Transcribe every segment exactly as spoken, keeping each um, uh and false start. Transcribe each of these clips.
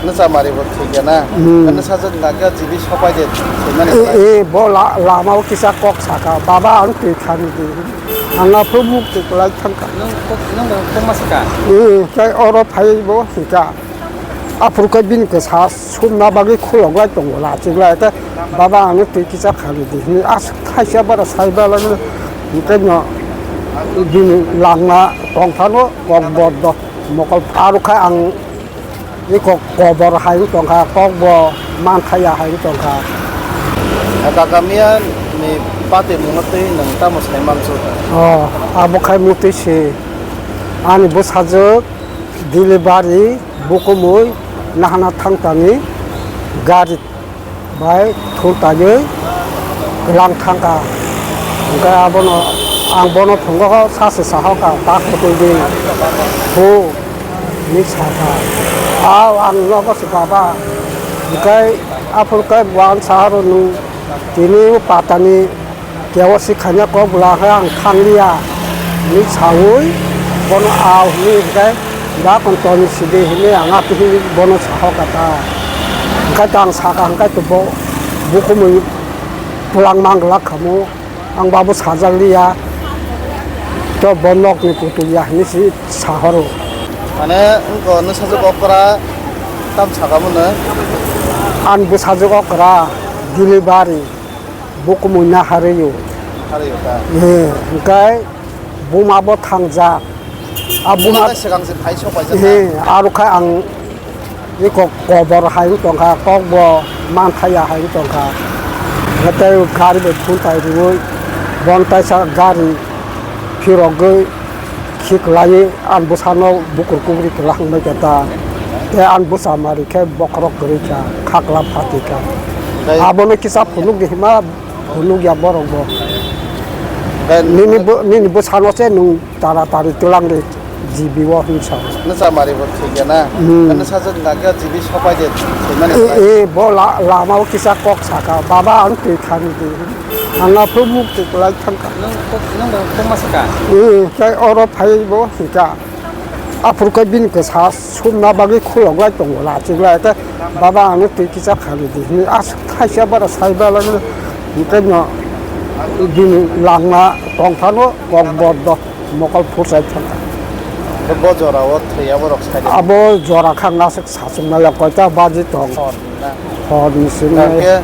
Nwcha mari bo thwikya na? Hmm. Nwcha jwk na khe G B sopai de thwimani. E, e, bo la-, lama o kisa kok saka, "Baba, ang twi khani di." Ang aphuru muk twi kwlai thangkha. Nwng kok, nwng bo kokma saka? E, khe oro phai bo hika. Aphuru khe bini kwsa sumna bagwi khulok lai tongo, lachik lai khe, "Baba, ang twi kisa khani di," hwnwi aswk thaisa bara sai balai no. Hwnkhe no bini langma tong phano kok boddo mokol pharo khe ang Eko kobor hai wng tongkha, kok bo manthaya hai wng tongkha. Kaka miya ni pati mungno twi nwng tamo sai mansu? Oh, abo khai mutwi se. Ani bwsajwk delivery bukumui nahana thangtani gari bai thultaiwi kwlang thangkha. Hwnkhe abono, ang bono phungo sachi sahokha, "Tak kwtwi di, hu," hinwi sakha. "Ao, ang nogo se baba." Hwnkhe aphuru khe bo ang saharw, "Nwng tini o patani K Y C khaina kok bwla khe ang thangliya," hinwi saui bono ao hinwi hwnkhe, "Da kontoni sidi," hinwi ang apihi bono sahokha ta. Hwnkhe to ang sakha, hwnkhe to bo bukumui twlang manglak khamu, ang babo sajakliya, to bo nokni kutuliya hinwi si sahoro. Mane wngkha nwsajwk okra tam sakha mano? Ani bwsajwk okra delivery. Bukumui naharwi o. Naharwi o ta? Eh, hwnkhe buma bo thangjak. A buma buma tei swkang se phai sok paijak na? Eh, aro khe ang eko kobor hai wng tongkha, kok bo manthaya hai wng tongkha. Hwnkhe tei gari bai phuntai rwui, bon taisa gari phirogwi khiklaiwi ani bwsano bukur kubri kwlahang bai khe ta. Tei ani bwsa mari khe bokhorok kwrwi kha, khakla phati kha. Tei abono kisa phunuk di hima phunuk ya borok bo. Tei nini bo, nini bwsano se nwng tara tari twlang di G B o hinwi sa. Nwcha mari bo thwikya na? Hmm. Nwcha jwk na khe G B sopai de thwimani. E, e, bo la-, lama o kisa kok saka, "Baba, ang twi khani di." Ang aphuru muk twi kwlai thangkha. Nwng kok, nwng bo kokma saka? Eh, khe oro phai bo hika. Aphuru khe bini kwsa sumna bagwi khulok lai tongo, lachik lai khe, "Baba, ano twi kisa khani di," hinwi aswk thaisa bara sai balai no. Hwnkhe no bini langma tong phano kok boddo mokol phursai thangkha. Bo jora o thwi abo rok sai de. Abo jora kha aswk sachwk nai ya, koita baji tong. Hor ni simi. Hwnkhe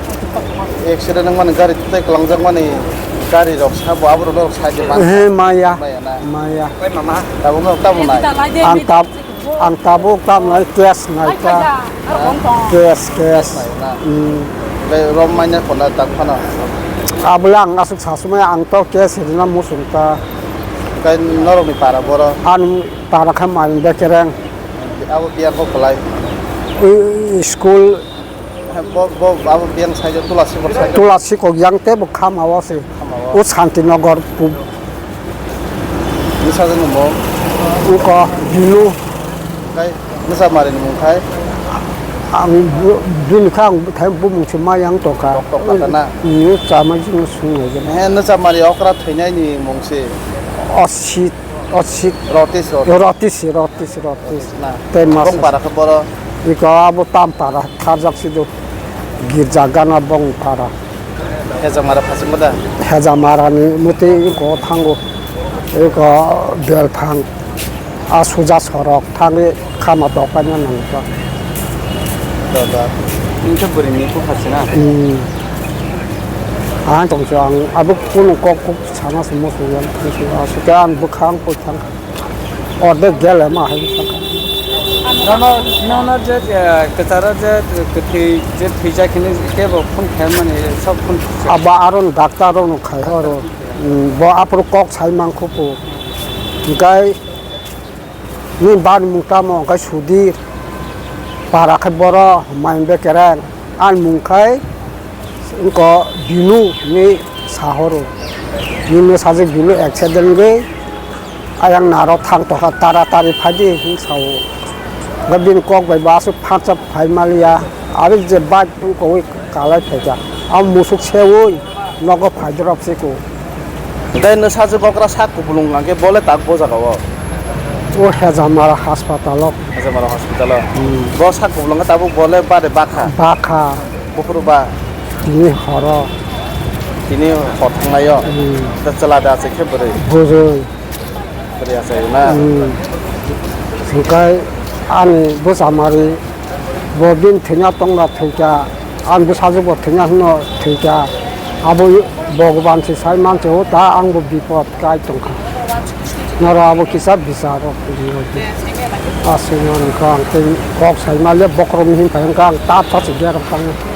accident wngmani gari tei kwlangjak mani gari rok sabo abo rok sai de man. He, maya. Maya na. Maya. Tabuk no tamo nai. Ang tab-, ang tabuk tam nai, cash nai ta. Cash, cash. Maya na. Hmm. Tei rom manya kona tak phano. Abole ang aswk sasumai ang to cash rina musung ta. Tei norok ni para boro? Ani para kha mai bekereng. Abo biya kok kwlai. I, i, school. Bo, bo, abo biyang side o Tulasi kok side o. Tulasi kok yang tei bo khama o se. Khama o. O Santinagar pu-. Bwsajwk ni mung? Uko Binu. Khai, nwcha mari ni mung khai? Ang bu-, bini kha ang khai bumung se ma yang tongkha. Tok tok kha na? Ni chama jing sung nai. He, nwcha mari okra thwinai ni mung se? Osit. Osit. Rotis, Rotis. Rotis, Rotis, Rotis. Na. Tei mas. Bong para khe boro? Iko abo tam para, tharjak sido. Girja gana bong para. Hejamara phasingbo da? Hejamara ni muti iko thango. Iko bel thang. A suja sorok thangwi khama tok paina nangkha. Da, da. Ningkhe bwrwi ni bupha se na? Hmm. Ang tongso ang abo kunu kok kok sana se musu yan. Aswk khe ang bwkhang poi thang. Ordek gele ma hai thang. Nono, nono je, eh, kwcharo je, kwthwi je thwijak hinwi kebo phone khaimani, sob phone khaijak. Abo aro no doctor rok no khai oro. Hmm, bo aphuru kok sai mankhupu. Hwnkhe nini bani mung tamo? Hwnkhe Sudir. Para khe boro Main Bekereng. Ani mung khai wngkha Binu hinwi sahoro. Binu sajwk Binu accident wngwi ayang naro thang tongkha, taratari phaidi hinwi sao. Hwnkhe bini kok bai bo aswk phansa phai maliya. Abo je bike wngkha wi kalai phaikha. Abo musuk sewi nogo phaidorop siko. Tei nwsajwk okra sak kupulung hwnkhe bole tak bo jaga o. O Hejamara hospital o. Hejamara hospital o. Hmm. Bo sak kublung tabuk bole bade bakha. Bakha. Buphuru ba. Tini horo. Tini hor thangnaio. Hmm. Da chwla da se khe bwrwi. Bwrwi. Bwrwi achai na. Hmm. Hwnkhe ani bwsamari bo bini thwina tongna thwikha. Ang bwsajwkbo thwina hwnno thwikha. Abo Bhagwan se sai manse o ta ang bo bipot kai tongkha. Noro abo kisa bisaro. Aswk ang kok sai male bokhorok him phai ang ta thasi gerok tang.